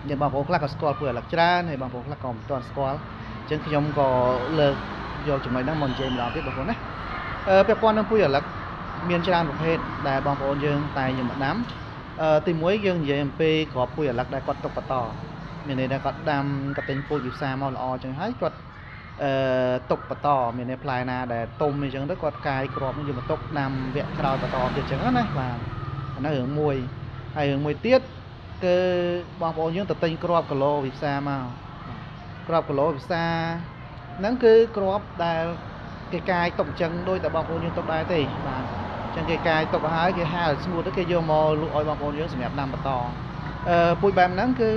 យើងបងប្អូនខ្លះក៏ស្គាល់ពូជឪឡឹកច្រើនហើយបងប្អូនខ្លះក៏មិនទាន់ស្គាល់អញ្ចឹងខ្ញុំក៏លើកយកចំណុចហ្នឹងមកនិយាយម្ដងទៀតបងប្អូនណាពាក់ព័ន្ធនឹងពូជឪឡឹកមានច្រើនប្រភេទដែលបងប្អូនយើងតែយកមកដាំទី1យើងនិយាយអំពីគ្រាប់ពូជឪឡឹកដែលគាត់ទុកបន្តមានន័យថាគាត់ដាំគាត់ទិញពូជវិសាមកល្អអញ្ចឹងហើយគាត់ទុកបន្តមានន័យផ្លែណាដែលទុំអញ្ចឹងទៅគាត់កាយគ្រាប់នឹងយកមកទុកដាំវគ្គក្រោយបន្តទៀតអញ្ចឹងណាបាទអានោះរឿងមួយហើយរឿងមួយទៀតគឺបងប្អូនយើងទៅទិញគ្រាប់គីឡូវិសាមកគ្រាប់គីឡូវិសាហ្នឹងគឺគ្រាប់ដែលគេកាយទុកអញ្ចឹងដូចតែបងប្អូនយើងទុកដែរទេបាទអញ្ចឹងគេកាយទុកឲ្យគេហាលស្ងួតទៅគេយកមកលក់ឲ្យបងប្អូនយើងសម្រាប់ដាំបន្តពូជបែបហ្នឹងគឺ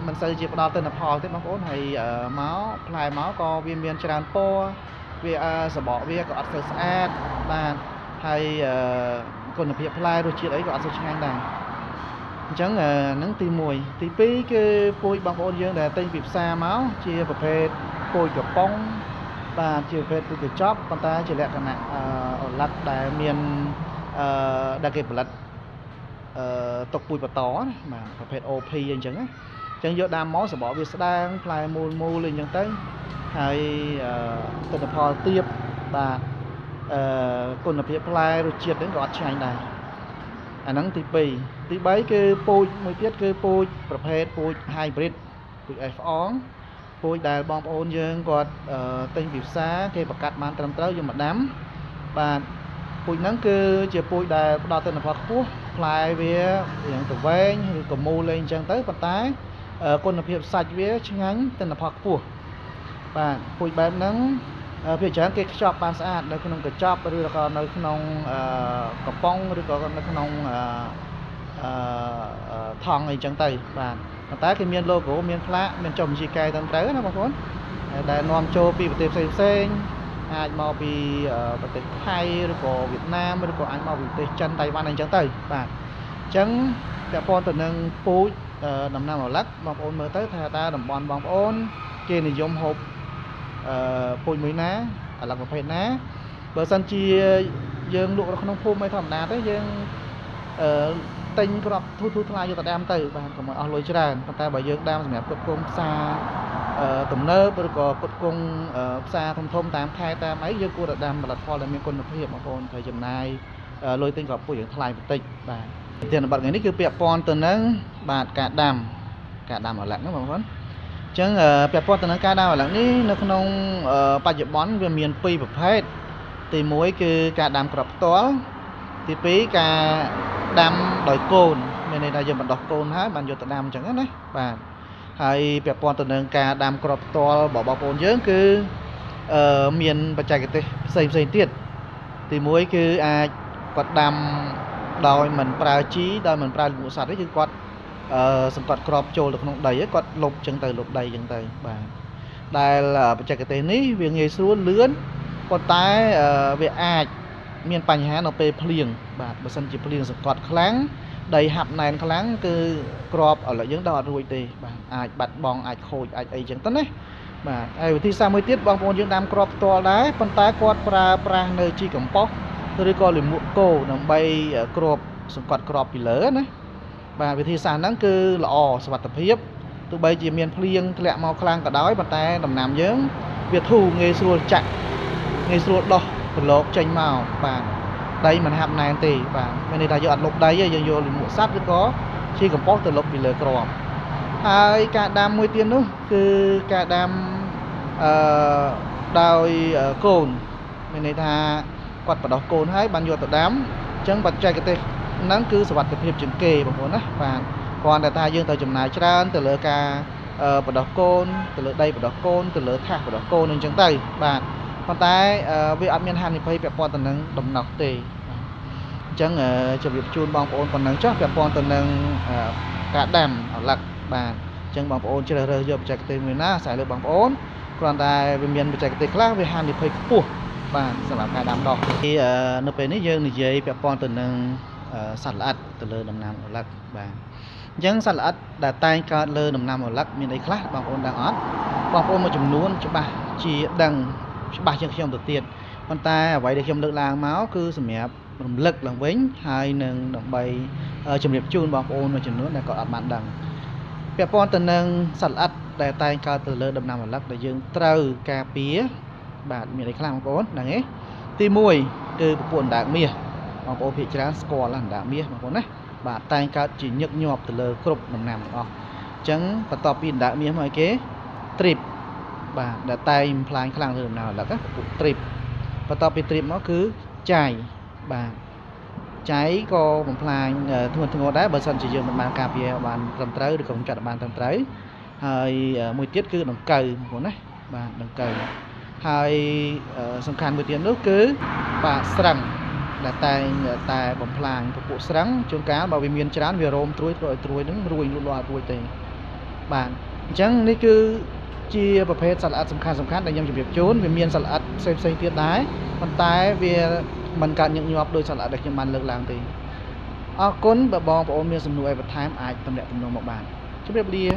មិនសូវជាផ្ដល់ទិន្នផលទេបងប្អូនហើយមកផ្លែមកក៏វាមានច្រើនពណ៌វាសបកវាក៏អត់សូវស្អាតបាទហើយគុណភាពផ្លែរសជាតិអីក៏អត់សូវឆ្ងាញ់ដែរអញ្ចឹងហ្នឹងទី1ទី2គឺពូជបងប្អូនយើងដែលទិញពីផ្សារមកជាប្រភេទពូជកំប៉ុងបាទជាប្រភេទពូជកញ្ចប់ប៉ុន្តែជាលក្ខណៈឪឡឹកដែលមានដែលគេផលិតទុកពូជបន្តណាបាទប្រភេទ OP អញ្ចឹងណាអញ្ចឹងយកដាំមកសបកវាស្ដើងផ្លែមូលមូលអីអញ្ចឹងទៅហើយទិន្នផលទាបបាទគុណភាពផ្លែរសជាតិហ្នឹងក៏អត់ឆ្ងាញ់ដែរអាហ្នឹងទី2ទី3គឺពូជមួយទៀតគឺពូជប្រភេទពូជ hybrid ពូជ F អងពូជដែលបងប្អូនយើងគាត់ទិញពីផ្សារគេប្រកាសបានត្រឹមត្រូវយកមកដាំបាទពូជហ្នឹងគឺជាពូជដែលផ្ដល់ទិន្នផលខ្ពស់ផ្លែវារៀងទៅវែងឬក៏មូលលេងអញ្ចឹងទៅប៉ុន្តែគុណភាពសាច់វាឆ្ងាញ់ទិន្នផលខ្ពស់បាទពូជបែបហ្នឹងភាគច្រើនគេខ្ចប់បានស្អាតនៅក្នុងកញ្ចប់ឬក៏នៅក្នុងកំប៉ុងឬក៏នៅក្នុងថង់អីចឹងទៅបាទប៉ុន្តែគេមាន logo មានផ្លាកមានចុះបញ្ជីកែត្រឹមត្រូវណាបងប្អូនដែលនាំចូលពីប្រទេសផ្សេងផ្សេងអាចមកពីប្រទេសថៃឬក៏វៀតណាមឬក៏អាចមកពីប្រទេសចិនតៃវ៉ាន់អីចឹងទៅបាទអញ្ចឹងពាក់ព័ន្ធទៅនឹងពូជដំណាំឪឡឹកបងប្អូនមើលទៅថាតើតំបន់បងប្អូនគេនិយមហូបពូជមួយណាឪឡឹកប្រភេទណាបើសិនជាយើងលក់នៅក្នុងភូមិអីធម្មតាទេយើងទិញគ្រាប់ធូរថ្លៃយកទៅដាំទៅបាទកុំឲ្យអស់លុយច្រើនប៉ុន្តែបើយើងដាំសម្រាប់ផ្គត់ផ្គង់ផ្សារទំនើបឬក៏ផ្គត់ផ្គង់ផ្សារធំធំតាមខេត្តតាមអីយើងគួរតែដាំផលិតផលដែលមានគុណភាពបងប្អូនត្រូវចំណាយលុយទិញគ្រាប់ពូជយើងថ្លៃបន្តិចបាទប្រធានបទថ្ងៃនេះគឺពាក់ព័ន្ធទៅនឹងបាទការដាំឪឡឹកហ្នឹងបងប្អូនអញ្ចឹងពាក់ព័ន្ធទៅនឹងការដាំឪឡឹកនេះនៅក្នុងបច្ចុប្បន្នវាមានពីរប្រភេទទី1គឺការដាំគ្រាប់ផ្ទាល់ទី2ការដាំដោយកូនមានន័យថាយើងបណ្ដោះកូនហើយបានយកទៅដាំអញ្ចឹងណាបាទហើយពាក់ព័ន្ធទៅនឹងការដាំគ្រាប់ផ្ទាល់របស់បងប្អូនយើងគឺមានបច្ចេកទេសផ្សេងផ្សេងទៀតទី1គឺអាចគាត់ដាំដោយមិនប្រើជីដោយមិនប្រើលមួកសត្វទេគឺគាត់សង្កត់គ្រាប់ចូលទៅក្នុងដីគាត់លុបអញ្ចឹងទៅលុបដីអញ្ចឹងទៅបាទដែលបច្ចេកទេសនេះវាងាយស្រួលលឿនប៉ុន្តែវាអាចមានបញ្ហានៅពេលភ្លៀងបាទបើសិនជាភ្លៀងសង្កត់ខ្លាំងដីហាប់ណែនខ្លាំងគឺគ្រាប់ឥឡូវយើងដល់អត់រួចទេបាទអាចបាត់បង់អាចខូចអាចអីចឹងទៅណាបាទហើយវិធីសាស្ត្រមួយទៀតបងប្អូនយើងដាំគ្រាប់ផ្ទាល់ដែរប៉ុន្តែគាត់ប្រើប្រាស់នៅជីកំប៉ុស្តឬក៏លាមកគោដើម្បីគ្រាប់សង្កត់គ្រាប់ពីលើណាបាទវិធីសាស្ត្រហ្នឹងគឺល្អសុវត្ថិភាពទោះបីជាមានភ្លៀងធ្លាក់មកខ្លាំងក៏ដោយប៉ុន្តែដំណាំយើងវាធូរងាយស្រួលចាក់ងាយស្រួលដោះប្រឡូកចេញមកបាទដីមិនហាប់ណែនទេបាទមានន័យថាយើងអត់លុបដីទេយើងយកលាមកសត្វឬក៏ជីកំប៉ុស្តទៅលុបពីលើគ្រាប់ហើយការដាំមួយទៀតនោះគឺការដាំដោយកូនមានន័យថាគាត់បដោះកូនហើយបានយកទៅដាំអញ្ចឹងបច្ចេកទេសហ្នឹងគឺសុវត្ថិភាពជាងគេបងប្អូនណាបាទគ្រាន់តែថាយើងត្រូវចំណាយច្រើនទៅលើការបដោះកូនទៅលើដីបដោះកូនទៅលើថាសបដោះកូនអញ្ចឹងទៅបាទប៉ុន្តែវាអត់មានហានិភ័យពាក់ព័ន្ធទៅនឹងដំណោះទេអញ្ចឹងជម្រាបជូនបងប្អូនប៉ុណ្ណឹងចុះពាក់ព័ន្ធទៅនឹងការដាំឪឡឹកបាទអញ្ចឹងបងប្អូនជ្រើសរើសយកបច្ចេកទេសមួយណាអាស្រ័យលើបងប្អូនគ្រាន់តែវាមានបច្ចេកទេសខ្លះវាហានិភ័យខ្ពស់បាទសម្រាប់ការដាំដុះនៅពេលនេះយើងនិយាយពាក់ព័ន្ធទៅនឹងសត្វល្អិតទៅលើដំណាំឪឡឹកបាទអញ្ចឹងសត្វល្អិតដែលតែងកើតលើដំណាំឪឡឹកមានអីខ្លះបងប្អូនដឹងអត់បងប្អូនមួយចំនួនច្បាស់ជាដឹងច្បាស់ជាងខ្ញុំទៅទៀតប៉ុន្តែអ្វីដែលខ្ញុំលើកឡើងមកគឺសម្រាប់រំលឹកឡើងវិញហើយនឹងដើម្បីជម្រាបជូនបងប្អូនមួយចំនួនដែលគាត់អត់បានដឹង ពាក់ព័ន្ធទៅនឹងសត្វល្អិតដែលតែងកើតទៅលើដំណាំឪឡឹកដែលយើងត្រូវការពារបាទមានអីខ្លះបងប្អូនហ្នឹងឯងទី1គឺពពួកអណ្ដើកមាសបងប្អូនភាគច្រើនស្គាល់អណ្ដើកមាសបងប្អូនណាបាទតែងកើតជាញឹកញាប់ទៅលើគ្រប់ដំណាំទាំងអស់អញ្ចឹងបន្ទាប់ពីអណ្ដើកមាសមកឲ្យគេទ្រីបបាទដែលតែងផ្លាញខ្លាំងលើដំណាំឪឡឹកពពួកទ្រីបបន្ទាប់ពីទ្រីបមកគឺចាយបាទចៃក៏បំផ្លាញធ្ងន់ធ្ងរដែរបើសិនជាយើងមិនបានការពារបានត្រឹមត្រូវឬក៏ចាត់បានត្រឹមត្រូវហើយមួយទៀតគឺដង្កូវបងប្អូនណាបាទដង្កូវហើយសំខាន់មួយទៀតនោះគឺបាទស្រឹងដែលតែងតែបំផ្លាញពពួកស្រឹងជួនកាលបើវាមានច្រើនវារោមត្រួយធ្វើឲ្យត្រួយនឹងរួញលូតលាស់អត់រួចទេបាទអញ្ចឹងនេះគឺជាប្រភេទសត្វល្អិតសំខាន់សំខាន់ដែលខ្ញុំជម្រាបជូនវាមានសត្វល្អិតផ្សេងផ្សេងទៀតដែរប៉ុន្តែវាមិនកើតញឹកញាប់ដោយសត្វល្អិតដែលខ្ញុំបានលើកឡើងទេអរគុណបើបងប្អូនមានសំណួរអីបន្ថែមអាចទំនាក់ទំនងមកបានជម្រាបលា។